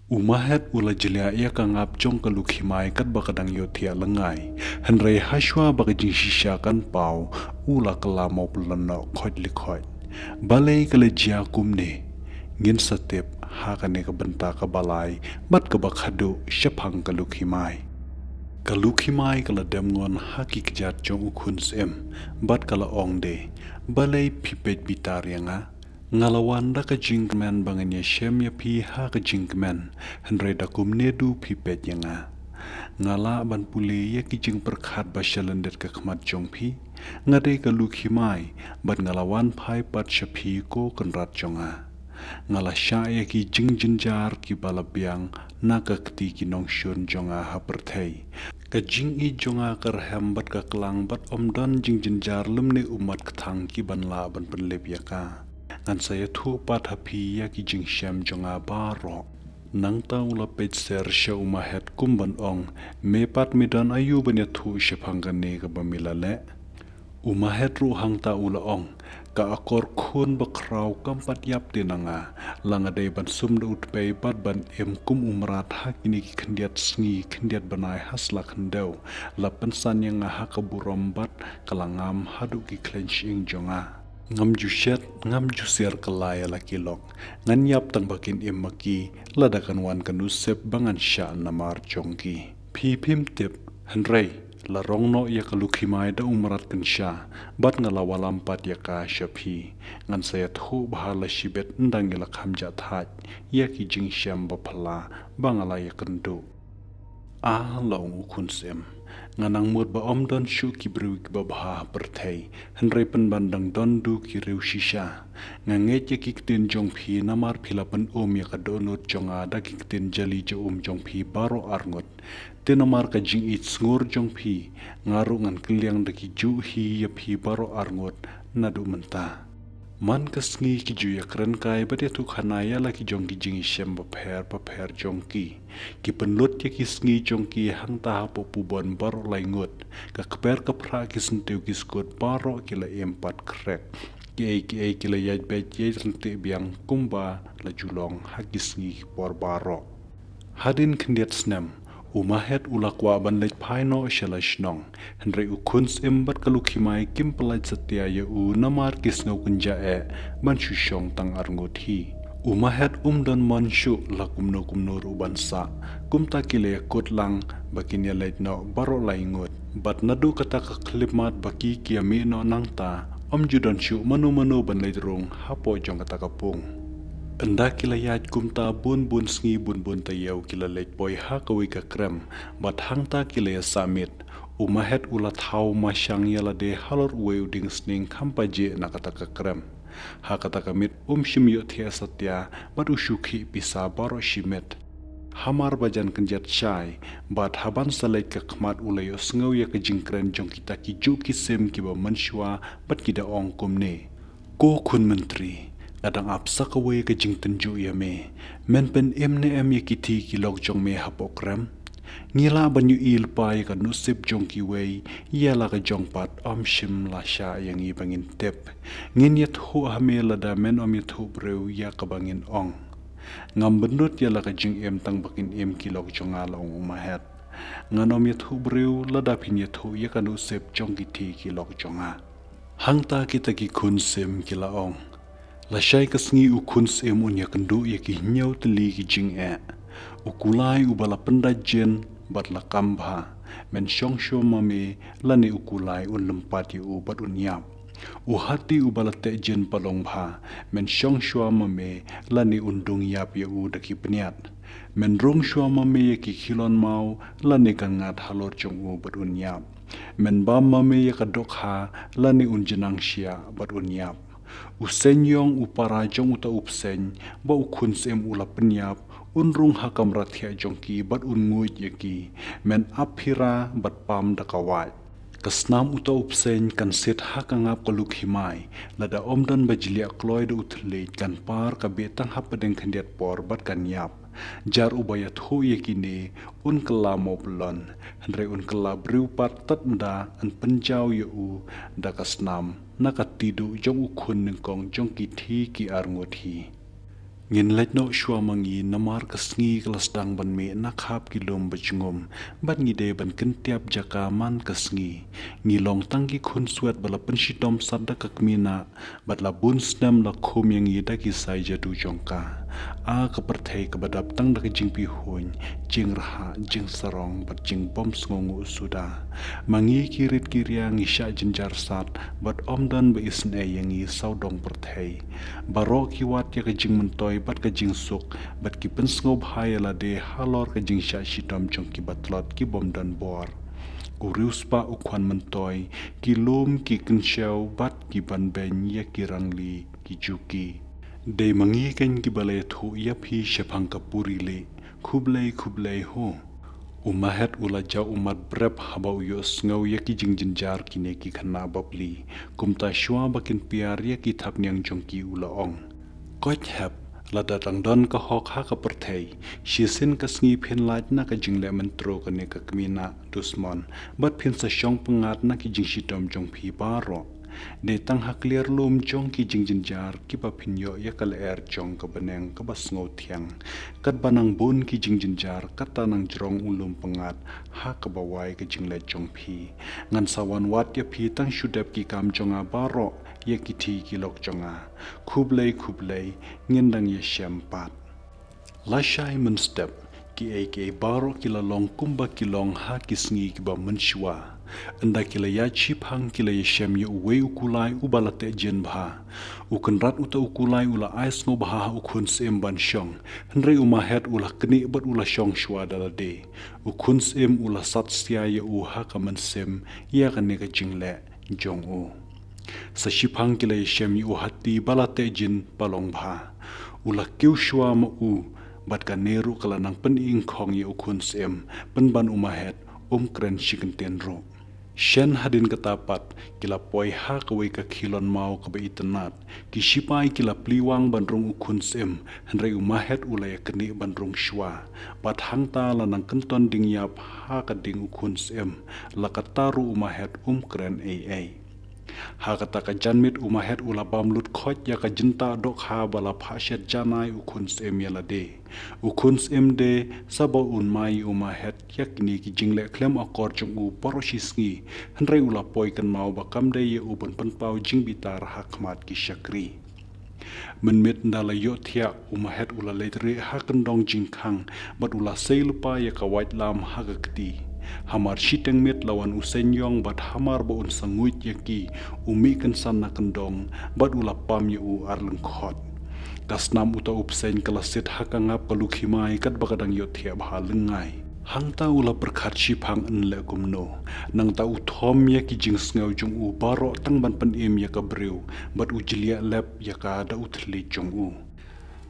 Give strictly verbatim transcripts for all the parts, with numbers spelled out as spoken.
U Mahet u la jliah ïa ka ngap jong ka Lukhimai katba ka dang ïohthiah lyngngai. Hynrei hashwa ba ka jingshisha kan paw, u la kylla mawpyllun noh khoit li khoit. Balei ka la jia kumne? Ngin sa tip ha kane ka bynta kaba lai bad kaba khadduh shaphang ka Lukhimai. Ka Lukhimai ka la dem ngon ha ki kjat jong u Khun Syiem bad ka la ong de, balei phi peit bitar ïa nga? Nga la wan da ka jingkmen ba ngan ïashem ïa phi ha ka jingkmen, hynrei da kumne du phi peit ïa nga. Nga lah ban pule ïa ki jingpyrkhat ba shalyndet ka khmat jong phi. Nga dei ka Lukhimai bad nga la wan phai pat sha phi ko kynrad jong nga. Nga la shah ïa ki jingjynjar kiba la biang na ka kti ki nongshun jong nga ha pyrthei. Ka jingïeit jong nga ka rhem bad ka klang bad ym don jingjynjar lymne ummat kthang ki ban lah ban pynlip ïa ka. Ngan sa ïathuh pat ha phi ïa ki jingshem jong nga baroh. Nangta u la peit ser sha u Mahet kum ban ong, me pat me don aïu ban ïathuh shaphang kane kaba me la leh? U Mahet ruh hangta u la ong, ka akor khun bakhraw kam pat ïap te na nga. La nga dei ban sum da u tpei bad ban im kum u mrad ha kine ki khyndiat sngi khyndiat bnai ha sla khyndew. La pynsan ïa nga ha ka burom bad ka la ngam haduh ki khleiñ shyieng jong nga. Ngam ju shet, ngam ju siar kylla ïa la ki lok. Ngan ïap tang ba kin im ma ki, lada kan wan ka nusip ba ngan shah namar jong ki. Phi phim tip, hynrei la rong noh ïa ka Lukhimai da u mrad kynsha, bad nga la wallam pat ïa ka sha phi. Ngan sa ïathuh bha la shibit ynda ngi la kham jah thait ïa ki jingshem ba phylla ba nga la ïakynduh. A, la ong u Khun Syiem, nga nang mut ba ym don shuh ki briew kiba bha ha pyrthei, hynrei pynban dang don du ki riew shisha. Nga ngeit ïa ki ktien jong phi namar phi la pyn-um ïa ka dohnud jong nga da ki ktien jali ja um jong phi baroh arngut. Te namar ka jingïeit sngur jong phi, nga ruh ngan kylliang da ki juh hi ïa phi baroh arngut naduh mynta. Man ka sngi ki ju ïakren kai bad ïathuh khana ïa la ki jong ki jingshem bapher bapher jong ki. Ki pynlut ïa ki sngi jong ki hangta hapoh pubon baroh lai ngut. Ka kper ka phrah ki syntiew ki skud baroh ki la im pat khrek. Kiei kiei ki la ïaid beit ïaid ryntih biang kumba la ju long ha ki sngi ki por baroh. Hadien khyndiat snem, u Mahet u la kwah ban leit phai noh sha la shnong, hynrei u Khun Syiem bad ka Lukhimai kim pyllait satia ïa u namar ki sngew kynja eh ban shu shong tang arngut hi. U Mahet um don mon shuh la kumno kumno ruh ban sah, kumta ki la ïakut lang ba kin ïaleit noh baroh lai ngut. Bad naduh kata ka khyllipmat ba ki ki ïa mih noh nangta, ym ju don shuh mano mano ban leit rung hapoh jong kata ka pung. Ynda ki la ïaid kumta bun bun sngi bun bun taïew ki la leit poi ha kawei ka krem, bad hangta ki la ïa sah miet. U Mahet u la thaw mashang ïa lade halor uwei u dieng sning kham pajeh na kata ka krem. Ha kata ka miet um shym ïohthiah satia bad u shu khih pisa baroh shi miet. Hamar ba jan kynjat shai, bad haban sa leit ka khmat u la ïohsngew ïa ka jingkren jong kita ki juh ki sim kiba mynshuwa bad ki da ong kumne. Ko khun myntri, nga dang ap sa kawei ka jingtynjuh ïa me. Men pynim ne em ïa ki thih ki lok jong me hapoh krem? Ngi lah ban ïohi lypa ïa ka nusip jong kiwei, ïa la ka jong pat ym shym la shah ïa ngi ba ngin tip. Ngin ïathuh ha me lada men ym ïathuh briew ïa kaba ngin ong. Ngam bynnud ïa la ka jingim tang ba kin im ki lok jong nga, la ong u Mahet. Ngan ym ïathuh briew lada phin ïathuh ïa ka nusip jong ki thih ki lok jong nga. Hangta kita ki khun sim ki la ong. Lashai ka sngi u Khun Syiem un ïakynduh ïa ki hynñiew tylli ki jingeh. U kulai uba la pyndait jin bad la kam bha, men shong shuwa ma me, lane u kulai un lympat ïa u bad un ïap. U hati uba la teh jin palong bha, men shong shuwa ma me, lane un dung ïap ïa u da ki bniat. Men rung shuwa ma me ïa ki khilon maw, lane kan ngat halor jong u bad un ïap. Men bam ma me ïa ka dohkha, lane un jnang shia bad un ïap. U seng ïong u para jong uta u bseiñ ba u Khun Syiem u la pynïap, un rung ha kamra thiah jong ki bad un nguid ïa ki. Men ap phira bad pam da ka wait. Ka snam uta u bseiñ kan sit ha ka ngap ka Lukhimai. Lada ym don ba jliah kloi da u thylliej, kan par ka beh tang hapdeng khyndiat por bad kan ïap. Jar uba ïathuh ïa kine un kylla mawpyllun, hynrei un kylla briew pat tad ynda yn pynjaw ïa u da ka snam na ka tiduh jong u khun nyngkong jong ki thih ki arngut hi. Ngin leit noh shuwa ma ngi namar ka sngi ka la sdang ban mih na khap ki lum ba jngum, bad ngi dei ban kyntiap jaka man ka sngi. Ngi long tang ki khun swet ba la pynshitom sat da ka kmie nah, bad la bun snem la khum ïa ngi da ki sai jadu jong ka. A ka pyrthei kaba dap tang da ka jingpihuiñ, jingrhah, jingsarong, bad jingbym sngewnguh suda. Ma ngi ki rit ki ria ngi shah jynjar sat, bad ym don ba isynei ïa ngi sawdong pyrthei. Baroh ki wad ïa ka jingmyntoi bad ka jingsuk, bad ki pynsngewbha ïa lade halor ka jingshah shitom jong ki batlot ki bym don bor. U riewspah u khwan myntoi, ki lum ki kynshew bad ki ban beiñ ïa ki rangli ki juki. Dei ma ngi keiñ kiba la ïathuh ïa phi shaphang ka puri lieh. Khublei khublei ho. U Mahet u la jaw ummat brep haba u ïohsngew ïa ki jingjynjar kine ki khynnah bapli. Kumta shuwa ba kin piar ïa ki thapniang jong ki u la ong: Koit hep, lada dang don ka hok ha ka pyrthei, shisien ka sngi phin lait na ka jingleh myntro kane ka kmie nah dusmon, bad phin sa shong pyngngad na ki jingshitom jong phi baroh. Dei tang ha kliar lum jong ki jingjynjar kiba phin ïoh ïa ka lyer jong ka bneng kaba sngewthiang. Katba nang bun ki jingjynjar, kata nang jrong u lum pyngngad ha kaba wai ka jingleit jong phi. Ngan sa wan wad ïa phi tang shu dep ki kam jong nga baroh, ïa ki thih ki lok jong nga. Khublei khublei, ngin dang ïashem pat. Lashai mynstep, kiei kiei baroh ki la long kumba ki long ha ki sngi kiba mynshuwa. Ynda ki la ïaid shiphang ki la ïashem ïa uwei u kulai uba la teh jin bha. U Kynrad uta u kulai u la ai sngewbha ha u Khun Syiem ban shong, hynrei u Mahet u la knieh bad u la shong shuwa da lade. U Khun Syiem u la sat sia ïa u ha ka mynsiem ïa kane ka jingleh jong u. Sa shiphang ki la ïashem ïa u hati ba la teh jin ba long bha. U la kiew shuwa ma u, bad kane ruh ka la nang pynïeng khong ïa u Khun Syiem, pynban u Mahet um kren shi kyntien ruh. Shen hadien kata pat, ki la poi ha kawei ka khilon maw kaba itynnad. Ki shipai ki la plie wang ban rung u Khun Syiem, hynrei u Mahet u la ïaknieh ban rung shuwa. Bad hangta la nang kynton ding ïap ha ka ding u Khun Syiem, la kata ruh u Mahet um kren ei ei. Ha kata ka janmiet u Mahet u la bam lut khoit ïa ka jyntah dohkha ba la phah shet janai u Khun Syiem ïa lade. U Khun Syiem de, sa ba un mai u Mahet ïa kine ki jingleh khlem akor jong u baroh shi sngi, hynrei u la poi kynmaw ba kam dei ïa u ban pynpaw jingbitar ha khmat ki shakri. Mynmiet ynda la ïohthiah, u Mahet u la leit rieh ha kyndong jingkhang, bad u la sei lypa ïa ka waitlam ha ka kti. Hamar shiteng miet la wan u Seiñiong bad hamar ba un sa nguid ïa ki, u mih kynsan na kyndong, bad u la pam ïa u ar lyngkhot. Ka snam uta u bseiñ ka la sit ha ka ngap ka lukhimai katba ka dang ïohthiah bha lyngngai. Hangta u la pyrkhat shiphang yn leh kumno. Nangta u thom ïa ki jingsngew jong u baroh tang ban pynim ïa ka briew, bad u jliah lep ïa ka da u thylliej jong u.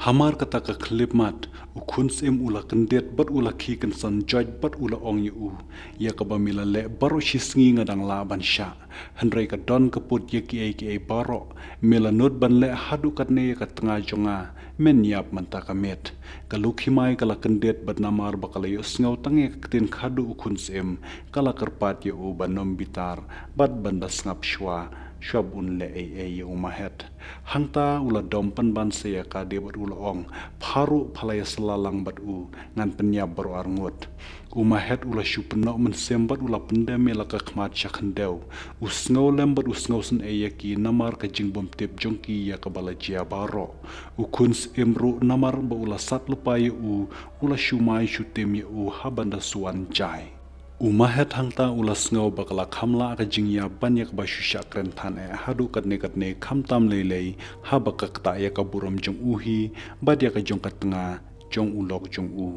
Hamar kata ka khyllipmat, u Khun Syiem u la kyndit bad u la khie kynsan joit bad u la ong ïa u: Ïa kaba me la leh baroh shi sngi nga dang lah ban shah. Hynrei ka don ka put ïa kiei kiei baroh. Me la nud ban leh haduh katne ïa ka tnga jong nga, men ïap mynta ka miet. Ka lukhimai ka la kyndit bad namar ba ka la ïohsngew tang ïa ka ktien khadduh u Khun Syiem, ka la kyrpad ïa u ban ym bitar, bad ban da sngap shuwa, shuwa ba un leh ei ei ïa u Mahet. Hangta u la dom pynban sa ïa ka de bad u la ong: Pha ruh pha la ïasylla lang bad u, ngan pynïap baroh arngut. U Mahet u la shu pynnoh mynsiem bad u la pyndem ïa la ka khmat sha khyndew. U sngewlem bad u sngewsynei ïa ki namar ka jingbymtip jong ki ïa kaba la jia baroh. U Khun Syiem ruh namar ba u la sat lypa ïa u, u la shu mai shu tim ïa u ha ban da sa wan jai. U Mahet hangta u la sngew ba ka la kham lah ka jingïap ban ïa kaba shu shah kren than eh haduh katne katne khamtam lei lei, haba ka ktah ïa ka burom jong u hi, bad ïa ka jong ka tnga jong u lok jong u.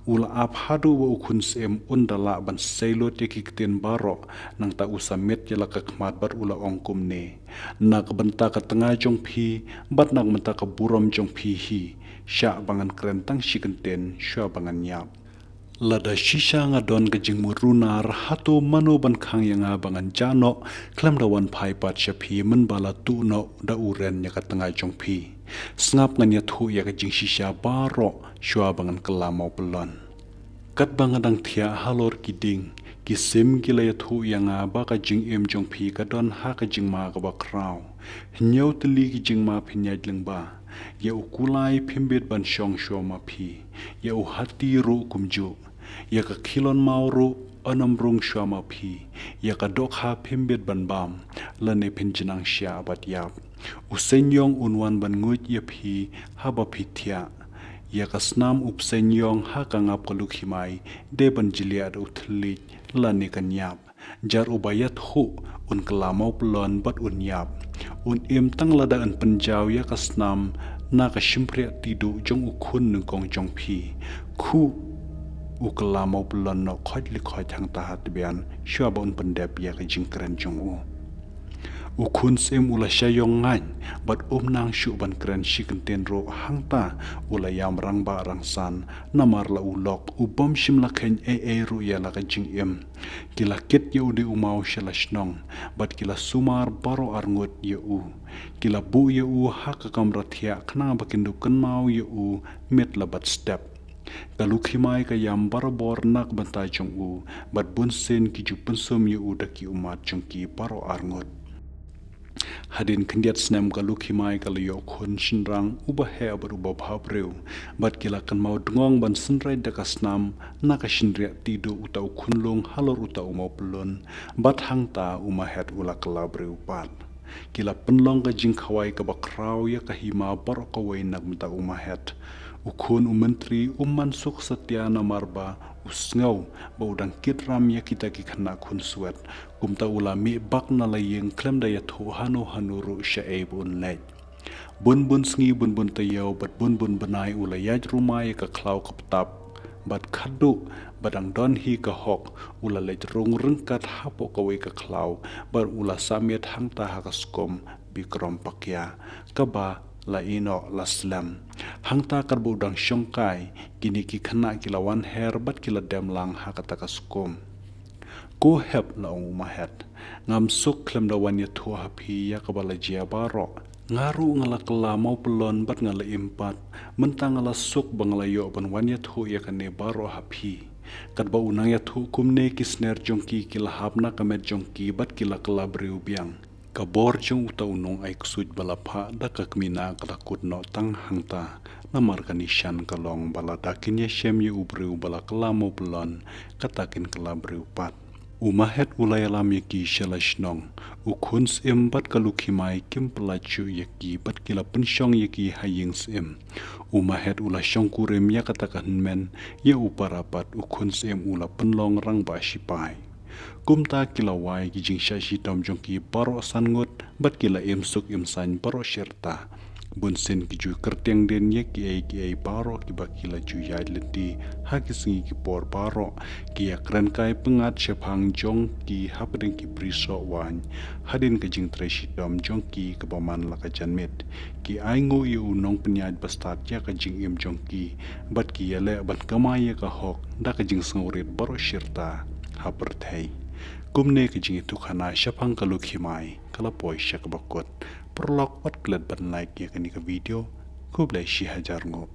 U la ap haduh ba u Khun Syiem un da lah ban sei lut ïa ki ktien baroh, nangta u sa miet ïa la ka khmat bad u la ong kumne: Na ka bynta ka tnga jong phi, bad na ka bynta ka burom jong phi hi, shah ba ngan kren tang shi kyntien, shuwa ba ngan ïap. Lada shisha nga don ka jingmut runar, hato mano ban khang ïa nga ba ngan jah noh, khlem da wan phai pat sha phi mynba la tuh noh da u ren ïa ka tnga jong phi. Sngap, ngan ïathuh ïa ka jingshisha baroh, shuwa ba ngan kylla mawpyllun. Katba nga dang thiah halor ki dieng, ki sim ki la ïathuh ïa nga ba ka jingim jong phi ka don ha ka jingma kaba khraw. Hynñiew tylli ki jingma phin ïaid lyngba. Ïa u kulai phim bit ban shong shuwa ma phi, ïa u hati ruh kumjuh. Ïa ka khilon maw ruh yn ym rung shuwa ma phi, ïa ka dohkha phim bit ban bam, lane phin jnang shiah bad ïap. U seiñ ïong un wan ban nguid ïa phi haba phi thiah. Ïa ka snam u bseiñ ïong ha ka ngap ka Lukhimai, dei ban jliah da u thylliej lane ka ñiap. Jar uba ïathuh un kylla mawpyllon bad un ïap. Un im tang lada yn pynjaw ïa ka snam na ka shympriah tiduh jong u khun nyngkong jong phi. Khuh u kylla mawpyllon noh khoit li khoit hangta ha tbian shuwa ba un pyndep ïa ka jingkren jong u. U khun syiem u la shah ïong ngaiñ bad um nang shuh ban kren shi kyntien ruh, hangta u la ïam rangbah rangsan, namar la u lok u bym shym la kheiñ ei ei ruh ïa la ka jingim. Ki la kit ïa u dei u maw sha la shnong bad ki la sumar baroh arngut ïa u. Ki la buh ïa u ha ka kamra thiah khnang ba kin dup kynmaw ïa u miet la bad step. Ka Lukhimai ka ïam barabor na ka bynta jong u, bad bunsien ki ju pynsum ïa u da ki ummat jong ki baroh arngut. Hadien khyndiat snem ka Lukhimai ka la ïoh khun shynrang uba heh bad uba bhabriew, bad ki la kynmaw dngong ban synreit da ka snam na ka shynriah tiduh uta u khunlung halor uta u mawpyllon, bad hangta u Mahet u la kylla briew pat. Ki la pynlong ka jingkhawai kaba khraw ïa ka hima baroh kawei na ka bynta u Mahet. U khun u myntri um man suk satia namar ba u sngew ba u dang kit ram ïa kita ki khynnah khun swet. Kumta u la mih bak na la ïing khlem da ïathuh hano hano ruh shaei ba un leit. Bun bun sngi, bun bun taïew bad bun bun bnai u la ïaid ruma ïa ka khlaw ka btap bad khadduh ba dang don hi ka hok, u la leit rung ryngkat hapoh kawei ka khlaw bad u la sah miet hangta ha ka skum Bikrom Pakia, kaba la ïehnoh la slem. Hangta katba u dang shongkai, kine ki khynnah ki la wan her bad ki la dem lang ha kata ka skum. Ko Hep, la ong u Mahet, ngam suk khlem da wan ïathuh ha phi ïa kaba la jia baroh. Nga ruh nga la kylla mawpyllon bad nga la im pat. Mynta nga la suk ba nga la ïoh ban wan ïathuh ïa kane baroh ha phi. Katba u nang ïathuh kumne, ki sner jong ki ki la hap na ka met jong ki bad ki la kylla briew biang. Ka bor jong uta u nongai ksuid ba la phah da ka kmie ka la kut noh tang hangta, namar ka nishan ka long ba lada kin ïashem ïa u briew ba la kylla mawpyllon, kata kin kylla briew pat. U Mahet u la ïalam ïa ki sha la shnong. U khun syiem bad ka Lukhimai kim pyllait shuh ïa ki bad ki la pynshong ïa ki ha ïing syiem. U Mahet u la shongkurim ïa kata ka hynmen ïa u para pat, u khun syiem u la pynlong rangbah shipai. Kumta ki la wai ki jingshah shitom jong ki baroh san ngut bad ki la im suk im saiñ baroh shirta. Bunsien ki ju kyrtiang dien ïa kiei kiei baroh kiba ki la ju ïaid lynti ha ki sngi ki por baroh. Ki ïakren kai pyngngad shaphang jong ki hapdeng ki brisoh waiñ hadien ka jingtrei shitom jong ki kaba man la ka janmiet. Ki ainguh ïa u nongpynïaid ba stad ïa ka jingim jong ki bad ki ïaleh ban kamai ïa ka hok da ka jingsngewrit baroh shirta ha pyrthei. Kumne ka jingïathuhkhana shaphang ka Lukhimai ka la poi sha kaba kut. Paralok, wat klet ban like ïa kane ka video. Khublei shihajar nguh.